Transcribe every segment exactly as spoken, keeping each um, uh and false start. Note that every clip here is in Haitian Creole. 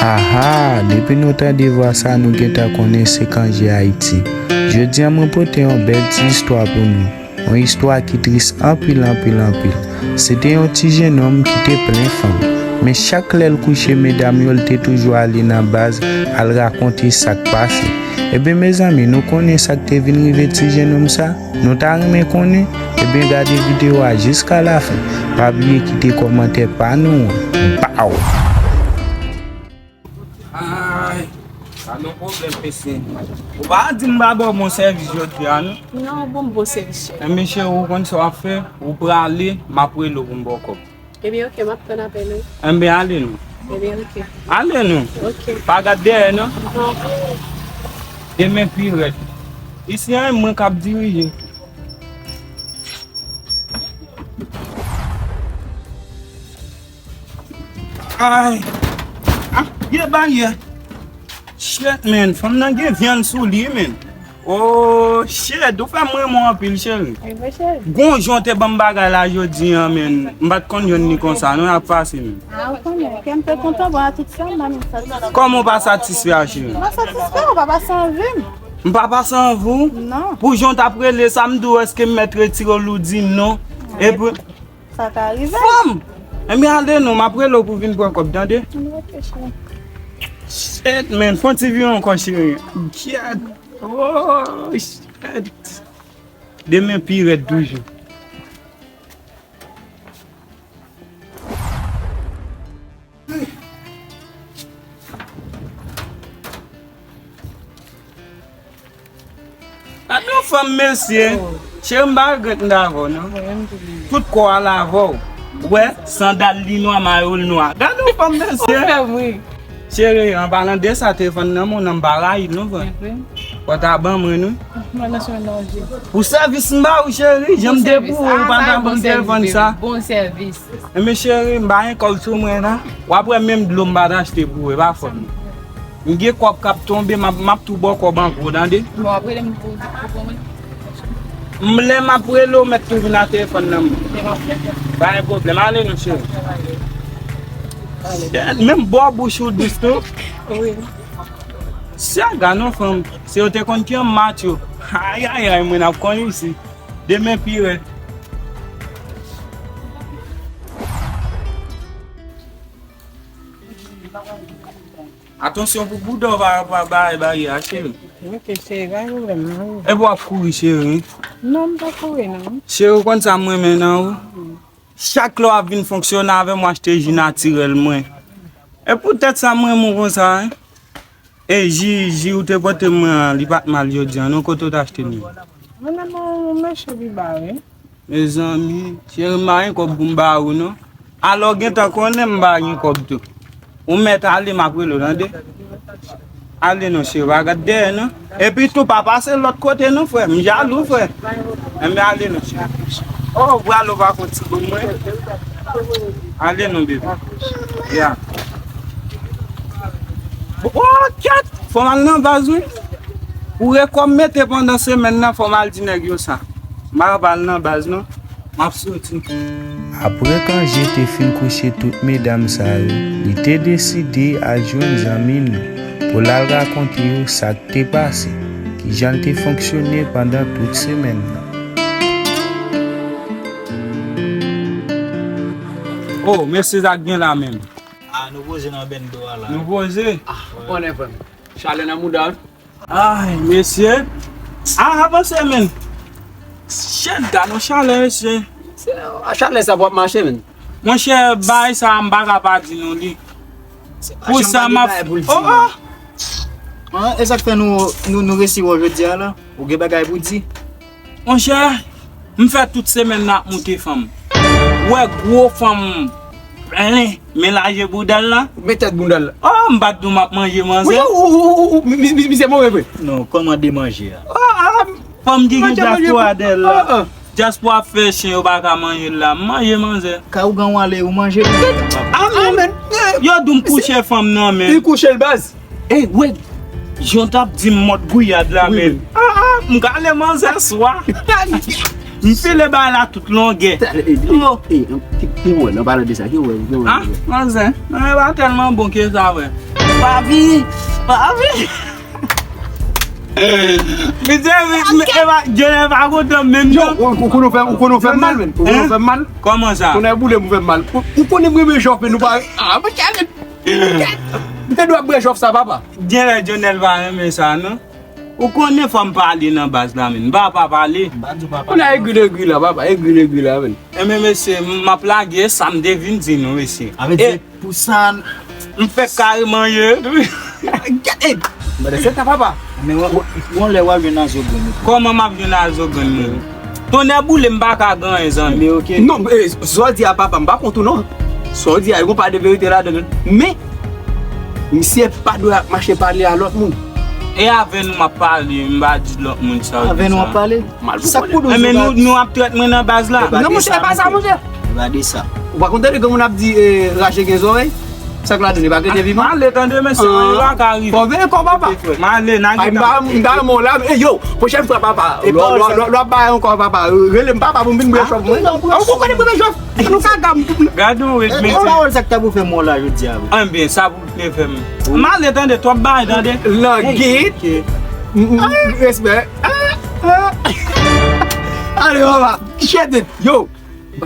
Aha, depi nou tande vwa sa, nou gentan konnen se Cangé Haïti. Jodi a, mwen pote yon bèl ti istwa pou nou. Yon istwa ki tris anpil, anpil, anpil. Se te yon ti jennonm ki te plen fanm. Men chak lè l kouche medam yo, l te toujou ale nan baz al rakonte sa k pase. Ebyen, mezanmi, nou konnen sa k te vin rive ti jennonm sa? Nou ta renmen konnen? Ebyen, gade videyo a jiska lafen. Pa bliye kite kòmantè pa nou an. Baw! Ay, sa gon pwoblèm, mesye. Ou pa di m pa ba w bon sèvis jodi a, non? Non, ou ban m bon sèvis, cheri. Enben, cheri, ou konn sa w ap fè? Ou prale, m ap rele w pou m ba w kòb. Ebyen, oke, m ap tann apèl ou. Enben, ale non. Ebyen, oke. Ale non. Oke. Pa gad dèyè, non. Non. Demen pi rèd. Isi a, mwen k ap dirije. Ay. Ah, gen baryè. Shit, man. Fanm nan gen vyann sou li, man. Oh, shit. Ou fè m renmen w anpil, cheri. Wi, cheri. Gon jan w te ban m bagay la jodi a, man. M pa t konn jwenn li konsa, non, y ap pase, man. Ah, ou konnen. Kè m te kontan, bon, a tout sa, m pa menm satisfè. Kòman w pa satisfè a, cheri? M pa satisfè, ou pa pase anvi m. M pa pase anvi w? Non. Pou jan w t ap rele sa, m di w, èske m mèt retire w, ou di m non. Epi, sa ka rive. Fanm! Enben, ale non, m ap rele w pou vin pran kòb, tande? Ok, cheri. Shit, man, fè yon ti vire ankò, cheri. Gyèt. Oh, shit. Demen pi rèd toujou. Gad yon fanm, mesye. Oh. Cheri, m pa regrèt m t avè w, non. Mwen menm tou li ye. Tout kò a l avè w. Ou wè, sandal li nwa, mayo l nwa. Gad yon fanm, mesye. Ou fè m ri. Cheri, an palan de sa, telefòn nan men w nan, m pa rayi l, non, frè. Mwen vre. Fò w ta ban mwen, non. Mwen nan sou nan je. Pou sèvis m ba ou, cheri, jan m te pou ou, ou pa ta ban m telefòn sa. Bon sèvis. Enben, cheri, m pa gen kòb sou mwen la. W ap wè menm dlo m pa t achte pou ou, e pa fòt mwen. M gen kòb k ap tonbe, m ap, m ap tou ba w kòb an gwo, tande? Bon, apre lè m pou, pou, pou mwen. M, lè m ap rele w, mèt tou vin ak telefòn nan men w. Se pa pwoblèm. Pa gen pwoblèm, ale non, cheri. Shit, menm bò bouch ou dous tou. Wi. Syaga non, fanm. Se yo te konn ki an match yo. Ayayay, mwen ap konn isi. Demen pi rèd. Atansyon pou bouda w pa, pa bay baryè a, cheri. Ok, cheri, pa gen pwoblèm, non. Epi w ap kouri, cheri? Non, m pa kouri, non. Cheri, ou konn sa m renmen nan ou? Chak lè w ap vin fonksyone avè m, w achte ji natirèl mwen. E poutèt sa m renmen w konsa, en. E ji, ji ou te pote mwen an, li pa t mal jodi a, non, kote w t achte l menm? Mwen menm, ou mache pi ba, wi. Mezanmi, cheri, m pa gen kòb pou m ba ou, non. Alò, w gentan konnen m pa gen kòb tou. Ou mèt ale, m ap rele w, tande? Ale non, cheri, pa gad dèyè, non. Epi tou, pa pase lòt kote, non, frè. M jalou, frè. Enben, ale non, cheri. Oh, bra l ou pa konn ti bon mwen. Ale non, bebe. Ya. Oh, kèt! Fò m al nan baz, wi. Pou rekòm mete pandan semèn nan, fò m al di nèg yo sa. M pa ka pa al nan baz, non. M ap soti. Apre Cangé te fin kouche tout medam sa yo, li te deside al jwenn zanmi l yo pou l al rakonte yo sa k te pase, kijan l te fonksyone pandan tout semèn nan. Oh, mesye, sa k gen la menm? Ah, nou poze nan bendo a la. Nou poze? Ah, ou konnen, frè m. Chalè nan mouda, wi. Ay, mesye. Ah, avanse, menn. Shit, gad yon chalè, mesye. Se, a chalè sa pou ap mache, menn. Monchè, bagay sa, m pa ka pa di nou li. Pou sa, m ap, oh, oh. An, e sa k fè nou, nou, nou resi wè w jodi a la? Ou gen bagay pou di? Monchè, m fè tout semèn nan ap moute fanm. Ou wè gwo fanm plen, men laje bouda l la. Men tèt bouda l la. Oh, m pa t di w m ap manje manzè. Wi, ou, ou, ou, ou, mi, mi, mi, misye move vre. Non, kòmande manje a. Oh, ah, fanm ki gen dyaspora dèyè l la. Ah, ah. Dyaspora ap fè chen yo pa ka manje l la. M manje manzè. Ka ougan w ale, ou manje. Ah, non, men. Yo di w m kouche fanm nan, men. Li kouche l baz. Ey, wè, jan w t ap di m mòd gouyad la, men. Ah, ah, m ka ale manzè swa. M file bagay la tout longè. Ey, ey, ey, ki, ki wè, nan palan de sa, ki wè, ki wè? Ah, manzè, non, e pa tèlman bon ke sa, wè. Papi, papi. Mesye, e pa, Dionel pa kontan menm non. Ou, ou konn ou fè, ou konn ou fè mal, men. Ou konn ou fè mal. Kòman sa? Konnen boule m fè mal. Ou, ou konnen m renmen jòf, men nou pa. Ah, mwen kèt. M te dwe ap bwè jòf sa, papa. Dionel, Dionel pa renmen sa, non. Ou konnen fò m pale nan baz la, men. M pa pa pale. M pa di w pa pale. Ou la egri, egri la, papa. Egri, egri la, men. Enben, mesye, m ap lage sa m te vin di nou, mesye. Avè di, pou sa, m fèk kare manje. Gade, gade se ta papa. Men w, w, w lè w ap jwenn nan zo grenn. Kòman m ap jwenn nan zo grenn, men? Tonnè boule, m pa ka gen anyen, zanmi. Men oke. Non, eh, sa w di a papa, m pa kont ou non. Sa w di a, gon pa de verite ladan l. Men, misye pa dwe ap mache pale a lòt moun. E avè nou m ap pale, m pa di lòt moun sa w di sa. Avè nou w ap pale? Sa k pou nou? Enben nou, nou ap trèt mwen nan baz la. Non, monchè, e pa sa, monchè. E pa de sa. Ou pa konn tande granmoun ap di, eh, rache gen zòrèy? Sa k ladan li pa krete vivan? M ale tande, mesye, anyen pa ka rive. Fò veye kò papa. M ale, n a gentan. M ta renmen w la, eh, yo, pwochèn fwa papa. Lò, lò, lò, lò ap bay ankò papa. Rele m papa pou m vin bwè jòf mwen. Ou konnen bwè jòf. Nou ka gam. Gade yon wèch, mesye. Pawòl sa k ta pou fè m w la jodi a, wi. Enben, sa pou te fè m. M ale tande, twòp bagay tande. Langit. Respè. Ale, papa. Chète. Yo.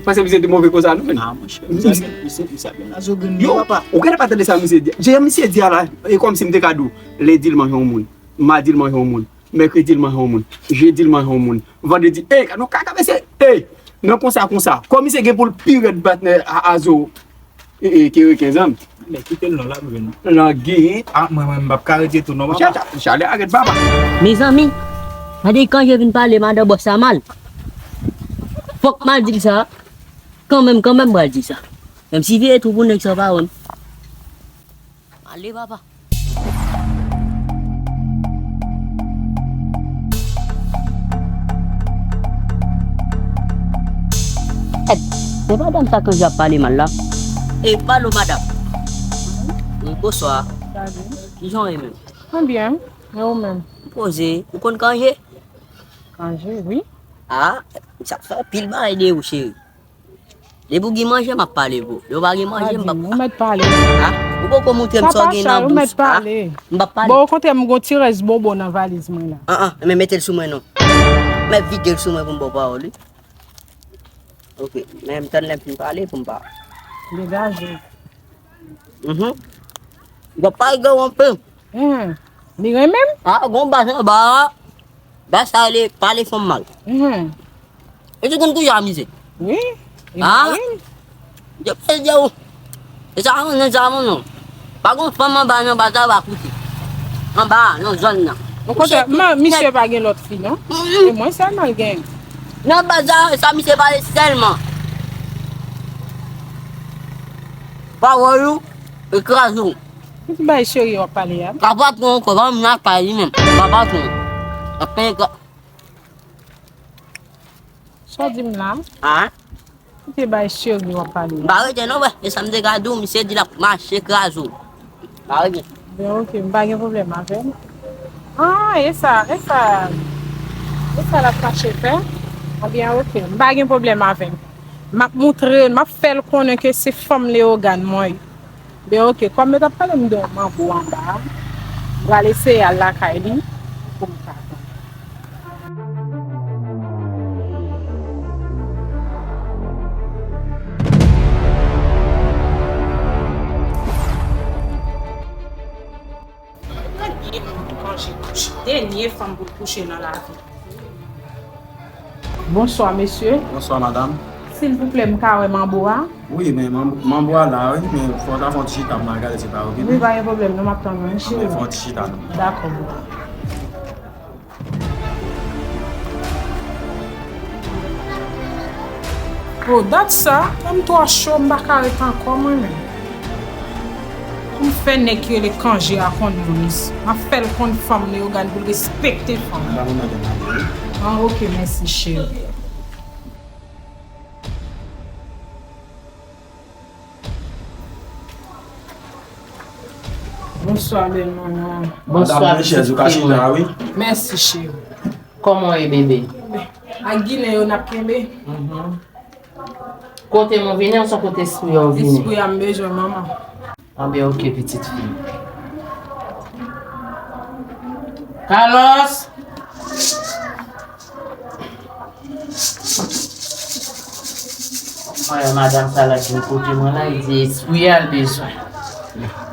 Paske misye te move konsa, non, men. Ah, monchè. Misye, misye, misye ap vin nan zo grenn li, papa. Ou genlè pa tande sa misye di. Jan misye di a la, e kòmsi m te ka di w, lendi l manje yon moun, madi l manje yon moun, mèkredi l manje yon moun, jedi l manje yon moun, vandredi, ey, nou ka ka mesye, ey, nan konsa, konsa. Kòm misye gen pou l pi rèd patnè a, a zo, e, e, ke reken zanmi. Men kite l non, l ap jwenn. Langit. Ah, mwen, mwen, m p ap ka rete tou non, papa. Chale, arèt, papa. Mezanmi, gade kanje vin pale madan bòs la mal. Fòk m al di l sa. Kanmenm, kanmenm, m pral di sa. Menm si vire tou pou nèg sa pa wè m. Ale, papa. Èt, se madanm sa kanje ap pale mal la. E, alo, madanm. Wi, bonswa. Salut. Kijan w ye menm? Mwen byen, e ou menm? Poze, ou konn kanje? Kanje, wi. Ah, sa fè anpil bagay de ou, cheri. Depi w gen manje, m ap pale pou ou. Depi w pa gen manje, m p ap. Ou mèt pale. Ah, ou poko montre m sa w gen nan bous. Ou mèt pale. M p ap pale. Bon, okontrè, m gon ti rès bonbon nan valiz mwen la. Ah, ah, men mete l sou mwen non. Men vide l sou mwen pou m ba w pawòl, wi. Ok, men m tann lè m fin pale pou m pa. Degaje. Mhm. W ap pale gwo anpil. Hen. Li renmen m? Ah, gon baz anba a. Baz sa rele pale fanm mal. Mhm. E te konn kouri amize. Wi. Ah. Yo pe di ou. E sa moun nan sa moun non. Pa gon fanm anba nan baz la w a koute. Anba nan zòn nan. Okontrè, misye pa gen lòt fi non. Mm, mm. E mwen sèlman l gen. Nan baz la, sa misye pale sèlman. Pawòl ou, e kraze w. Ki ti bagay serye w ap pale a? Pa patwon ankò, pa menm nan pale li menm. Pa patwon. Ap peye kò. Sa w di m la? Ah? Ki ti bagay serye w ap pale a? M pa rete non, wè. E sa m te ka di w, misye di l ap mache kraze w. M pa rete. Ben, ok, m pa gen pwoblèm avè l. Ah, e sa, e sa, e sa l ap mache fè? Ebyen, ok, m pa gen pwoblèm avè l. M ap montre l, m ap fè l konnen ke se fanm Leyogàn mwen ye. Ben, ok, kòm yo t ap pale m de yon manbo anba a, m pral eseye al lakay li pou m ka konn. Premye moun pou kanje kouche. Dènye fanm pou l kouche nan lavi. Bonswa, mesye. Bonswa, madanm. Silvouplè, m ka wè manbo a? Wi, men manbo, manbo a la, wi, men fò w ta fè yon ti chita pou m al gade si l pa okipe. Wi, pa gen pwoblèm, non, m ap tann ou, wi, cheri. Anben, fè yon ti chita, non. Dakò, boo. Oh, dat sa, kòm twò cho, m pa ka ret ankò, mwen menm. Pou m fè nèg ki rele Kanje a konn moun isi. M ap fè l konn fanm Leyogàn pou l respekte fanm. An, ok, mèsi, cheri. Bonswa, bèl manman. Bonswa, pitit fi mwen. Mèsi, cheri. Kòman w ye, bebe? Ak Ginen yo n ap kenbe. Mhm. Kote nou vini, se kote espri a w vini? Espri a m bezwen, manman. Anben, ok, pitit fi m. Carlos! Mwen, madanm sa la ki kote mwen la, li di espri a l bezwen.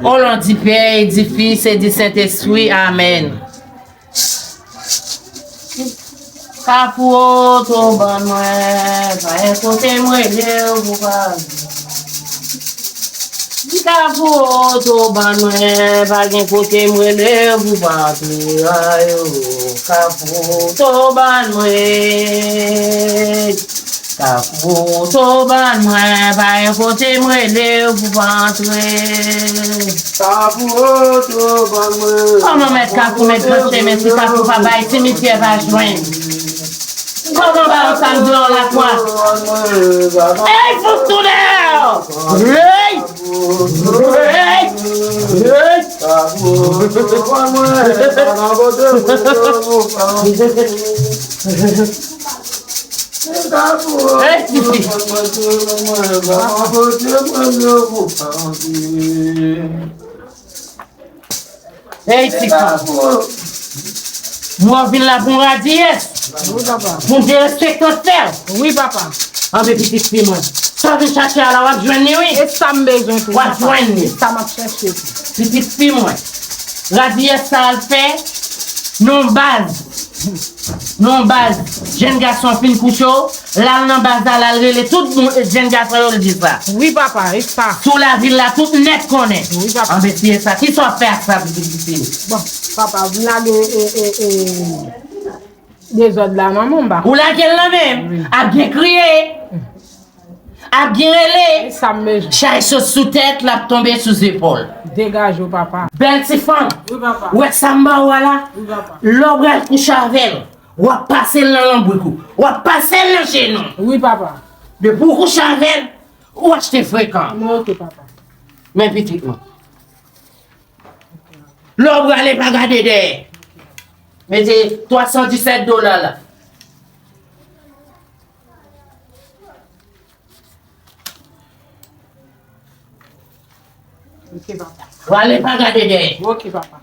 O non di Pè, e di Fis, e di Sentespri, amèn. Kafou oto ban mwen, pa gen kote m rele w pou pa vin. Kafou oto ban mwen, pa gen kote m rele w pou pa antre. Ayo, Kafou oto ban mwen. Kafou oto ban mwen, pa gen kote m rele w pou pa antre. Kafou oto ban mwen. Kòman mèt Kafou, mèt gran chemen, si Kafou pa bay, simityè pa jwenn? Kòman ba yon samdi yon lakwa? Ey, fous tou deyò! Ey! Ey! Ey! Ey, tifi! Ey, ti fanm. Mwen vin la pou m radiyès. Wi, papa. Pou m derespekte frè w. Wi, papa. Anben pitit fi mwen. Sa w vin chache a la, w ap jwenn li, wi. E sa m bezwen tou, papa. W ap jwenn li. E sa m ap chache tou. Pitit fi mwen. Radiyès sa al fè nan baz. Nan baz, jèn gason fin kouche w, l al nan baz la, l al rele tout moun, jèn gason yo, l di sa. Wi, papa, e sa. Sou lavil la, tout nèt konnen. Wi, papa. Anben, si e sa, kisa w ap fè ak sa, pitit fi m? Bon, papa, m lage, e, e, e, dezòd la nan men w, m pa konn. Ou lage l nan men m? Wi. Ap gen kriye. Ap gen rele. E sa m bezwen. Chay sot sou tèt, l ap tonbe sou zepòl. Degaje w, papa. Bèl ti fanm. Wi, papa. Ou wè sa m ba ou a la? Wi, papa. Lè w pral kouche avè l, w ap pase l nan lonbrik ou. W ap pase l nan jenou w. Wi, papa. Depi w kouche avè l, ou achte frekan. Mwen oke, papa. Men pitit mwen. Lè w prale, pa gade dèyè. Mete twa san disèt dola la. Ok, papa. Prale, pa gade dèyè. Ok, papa.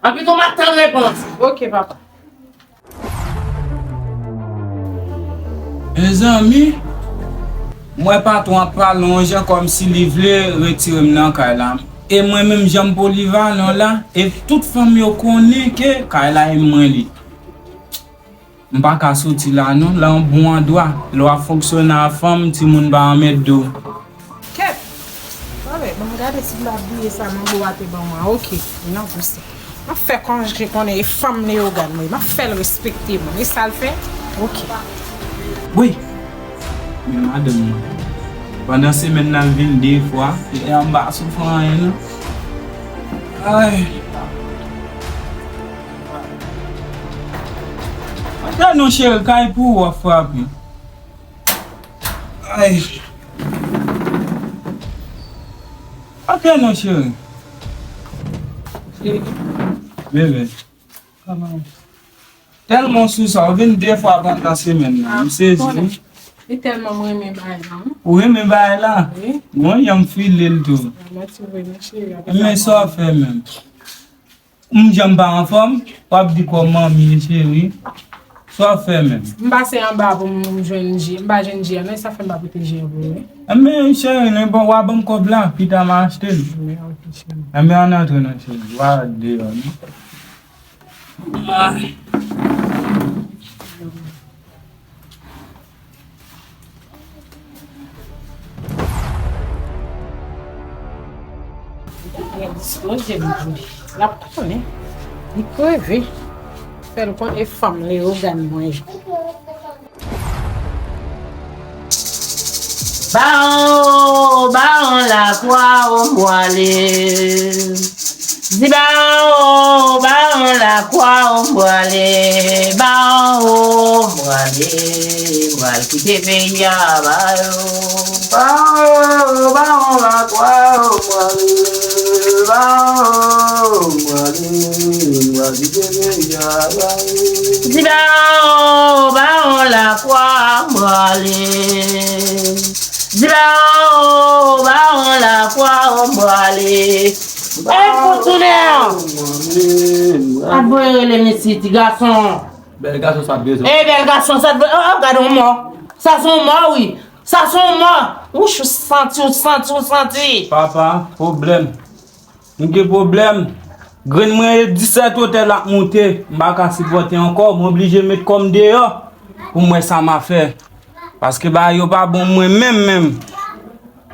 Anpi tou, m ap tann repons. Ok, papa. Mezanmi, m wè patwon ap pale yon jan kòmsi li vle retire m nan kay la. E mwen menm, jan m polivalan la, e tout fanm yo konnen ke kay la e mwen li. M pa ka soti la non, la yon bon andwa. Lè w ap fonksyone a fanm, timoun pa anmède w. Kèt! Tande, ban m gade si m pa bliye sa manbo a te ban mwen. Ok, li nan bous la. M ap fè kòmsi konnen e fanm Leyogàn mwen ye. M ap fè l respekte mwen. E sa l fè? Ok. Wi. Men madanm mwen. Pandan semèn nan, l vin de fwa. E m pa soufri anyen non. Ay. Antre non cheri, kay pou ou w ap frape. Ay. Antre non cheri. Cheri. Bebe. Kòman? Tèlman sou sa, ou vin de fwa pandan semèn nan. M sezi. Li tèlman m renmen bagay la, wi. Ou renmen bagay la? Wi. Mwen, jan m file l tou. Mèsi vre, mon cheri. Men sa w fè menm? M jan m pa anfòm, w ap di kòman m ye, cheri. Sa w fè menm? M pase anba pou m jwenn Jè. M pa jwenn Jè, non, e sa fè m pa pote Jè pou ou, wi. Enben, cheri, nen bon, w a ban m kòb la, pita m a achte l. Men, ok, cheri. Enben, ann antre non, cheri. W a deyò, non? Ah. L ap tounen. Li kreve. Fè l konnen fanm Leyogàn mwen ye. Bawon, bawon lakwa, o m pwale. Di bawon, bawon lakwa, o m pwale. Bawon, o m pwale. M pral kite peyi a ba yo. Bawon, bawon lakwa, o m pwale. Bawon, o m pwale. M pral kite peyi a ba yo. Di bawon, bawon lakwa, m pwale. Di bawon, bawon lakwa, o m pwale. Ey, pou tounen an! Manmi, a voye rele m isi, ti gason. Bèl gason sa t bezwen. Ey, bèl gason sa t bezwen. Oh, oh, gade yon mò. Sa se yon mò, wi. Sa se yon mò. Wouch, ou santi, ou santi, ou santi. Papa, pwoblèm. M gen pwoblèm. Grenn mwen e disèt wotè l ap moute. M pa ka sipòte ankò. Mwen oblije met kò m deyò pou m wè sa m a fè. Paske bagay yo pa bon mwen menm, menm.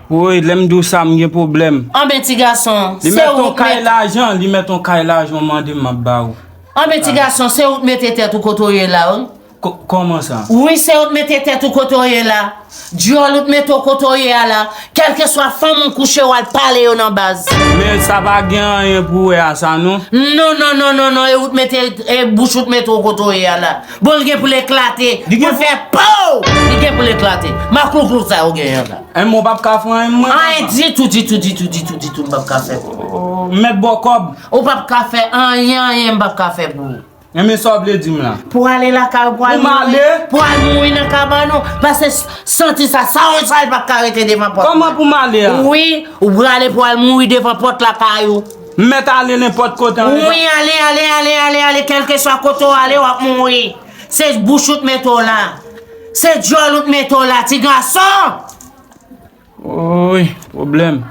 Woy, lè m di w sa, m gen pwoblèm. Anben, ti gason, li se mèt ou yon k kay lajan, li mèt yon kay lajan, w mande m, m ap ba ou. Anben, ti gason, se ou k mete tèt ou kote w ye la, wi. Ko-, kòman sa? Wi, se ou k mete tèt ou kote w ye la. Dyòl ou k mete w kote w ye a la. Kèlkeswa fanm ou kouche, w al pale yo nan baz. Men sa pa gen anyen pou wè a sa, non? Non, non, non, non, non, e ou k mete, e bouch ou k mete w kote w ye a la. Bon, l gen pou l eklate. Pou l fè pow! Li gen pou l eklate. Maklouklou sa yo genyen la. Enben, w p ap ka fè anyen mwen, papa. Anyen ditou, ditou, ditou, ditou, ditou, m p ap ka fè pou ou. Oh, m mèt ba w kòb. Ou p ap ka fè anyen, anyen, m p ap ka fè pou ou. Enben, sa w vle di m la? Pou ale lakay ou, pou al mouri. Pou m ale? Pou al mouri nan kabann ou. Paske s-, santi sa, sa w sal p ap ka rete devan pòt la. Kòman pou m ale a? Wi, ou prale pou al mouri devan pòt lakay ou. M mèt ale nenpòt kote an. Wi, ale, ale, ale, ale, ale, kèlkeswa kote w ale, w ap mouri. Se bouch ou t mete w la. Se dyòl ou t mete w la, ti gason. Woy, pwoblèm.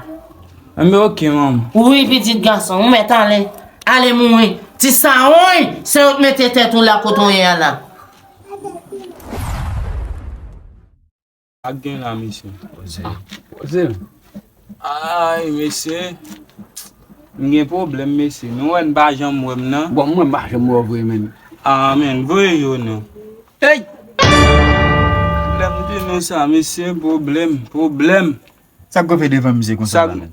Enben, oke, manman. Wi, pitit gason, ou mèt ale. Ale mouri. Ti sawony, se ou t mete tèt ou la kote w ye a la. Sa k gen la, mesye? Poze. Ah, poze. Ay, mesye. M gen pwoblèm, mesye. Nou wè n pa janm wè m nan. Bon, mwen m pa janm wè w vre, menn. Ah, menn, voye yo non. Ey! Lè m di nou sa, mesye, pwoblèm, pwoblèm. Sa k gonfle devan misye konsa la, menn?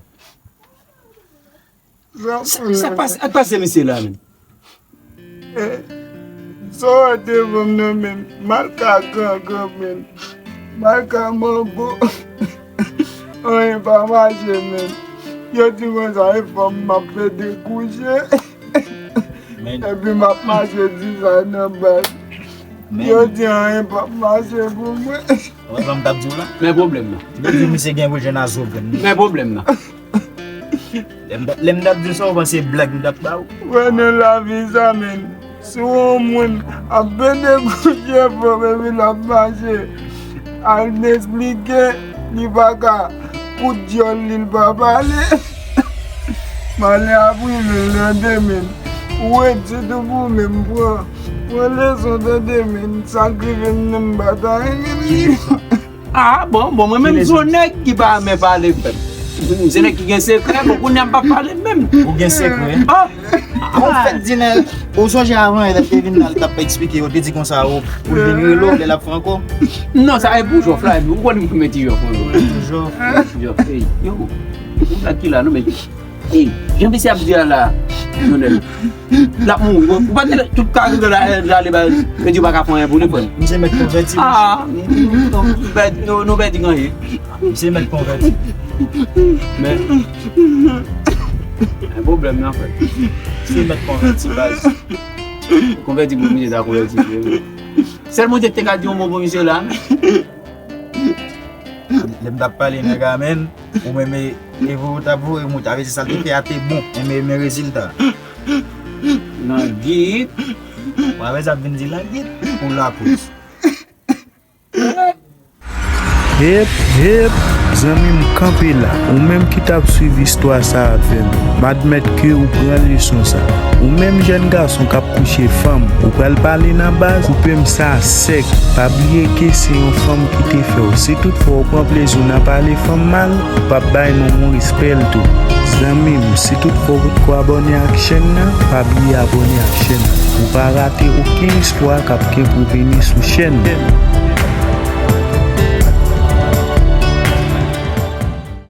Sa k pase, sa k pase misye la, menn? Eh, sa w wè devan m nan, menn? Malka grangran, menn. Malka manbo. Anyen pa mache, menn. Yo di konsa, e fanm m ap pede kouche. Epi m ap mache di sa nan baz. Yo di anyen p ap mache pou mwen. Wè sa m t ap di w la? Men pwoblèm nan. Depi misye gen pou jwenn a zo grenn. Men pwoblèm nan. Lè m t ap, lè m t ap di w sa, w panse blag m t ap ba w? Wè nan lavi sa, menn. Si w wè yon moun ap pede kouche fanm epi l ap mache, al esplike li pa ka kout dyòl li, l pa pale. Malè ap rive l tande, menn. Ou ret sitou pou menm pran, pran leson tande, menn. Sa k rive m nan m pa ta renmen li. Ah, bon, bon, mwen menm se yon nèg ki pa renmen pale, frè m. Se nèg ki gen sekrè, bon, kounye a m p ap pale menm. Ou gen sekrè? Ah! Ou fèk di nèg, ou sonje avan, lè l te vin la, l t ap eksplike, yo te di konsa, ou, pou l vin rele w, lè l ap fè ankò? Non, sa e pou jòf la, epi ou konnen mwen ti jòf, mwen. Ti jòf. Jòf, ey, yo, ou la ki la, non, men. Ey, jan misye ap di a la, Jonel. L ap mouri. Ou pa tande tout kare la, la, li ba, yo di yo pa ka fè anyen pou li, frè. Misye mèt konvèti. Ah, nou, nou, nou pèdi, nou, nou pèdi ganye. Misye mèt konvèti. Men, gen pwoblèm nan, frè. Misye mèt konvèti, baz. Konvèti pou misye ta konvèti vre, wi. Sèl Bondye ki te ka di yon mo pou misye la, men. Lè m t ap pale nèg a, menn, ou menm e, e vre ou t ap voye m, ou t ap di sa l te fè a te bon, men, men rezilta. Nan git. Ou avè sa ap vin di nan git, ou lakoz. Hep, hep, zanmi m kanpe la. Ou menm ki t ap swiv istwa sa avè m, m admèt ke ou pran leson sa. Ou menm jèn gason k ap kouche fanm, ou pral pale nan baz, koupe m sa sèk. Pa bliye ke se yon fanm ki te fè w. Si tout fwa w pran plezi w nan pale fanm mal, ou p ap bay manman w respè l tou. Zanmi m, si tout fwa w potko abòne ak chèn nan, pa bliye abòne ak chèn nan. Pou w pa rate okenn istwa k ap gen pou vini sou chèn nan.